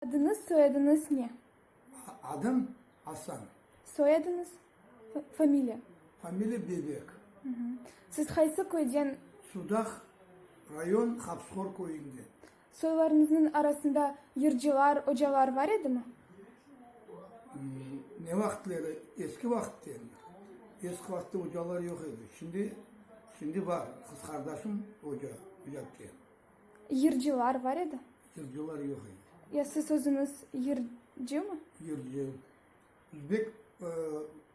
Adıñız, soyadıñız ne? Adım Asan. Soyadıñız, familiya? Familiya Bebek. Siz qaysı köyden? Sudaq rayon, Hapıshor köyünden. Soylarıñıznıñ arasında yırcılar, ocalar bar edimi? Ne vaqıtları? Eski vaqıtta endi. Eski vaqıtta ocalar yoq edi. Şimdi, şimdi bar. Qız qardaşım oca, oca eken. Yırcılar bar edi? Yırcılar yoq edi. Ya siz özüñiz yırcımı? Yırcı. Üzbek,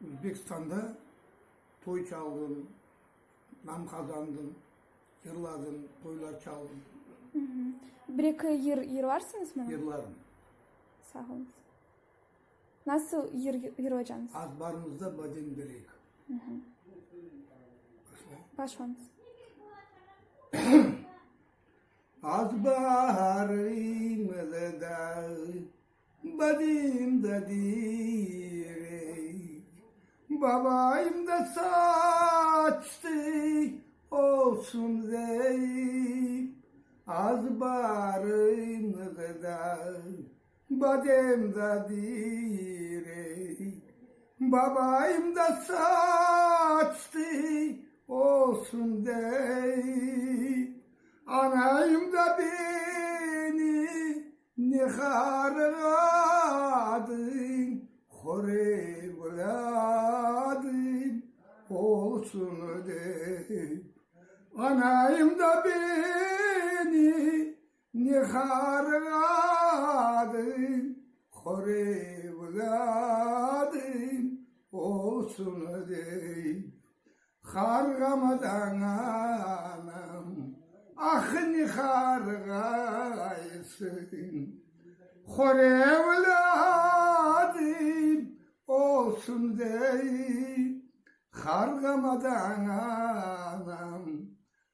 Üzbekistanda toy çaldım, nam qazandım, yırladım, toylar çaldım. Bir-eki yır yırlarsıñızmı? Yırlarım. Sağ oluñız. Nasıl yır yırlacañız? Azbarımızda badem terek. Başlañız. Azbarımızda badem da terek, Babayım da saçtı olsun deyip, Azbarımızda Badem da direk, babayım da saçtı olsun deyip, Anayım da beni ne harğadın, hor evladım olsun deyip, Anayım da beni Ne harğadın, hor evladım olsun dey. Harğamadan anam, ah ne harğaysıñ, hor evladım olsun dey. Harğamadan anam,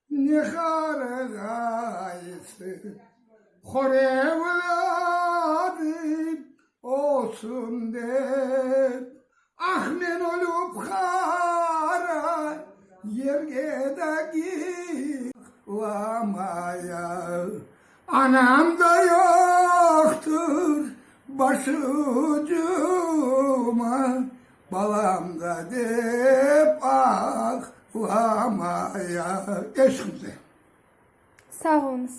Ne harğaysıñ, hor evladım olsun dep, Ah, men ölüp qara yerge de yıqlamaya, Anam da yoqtır başucuma, Balam da dep ağlamaya. Eşqımse. Sağ oluñız.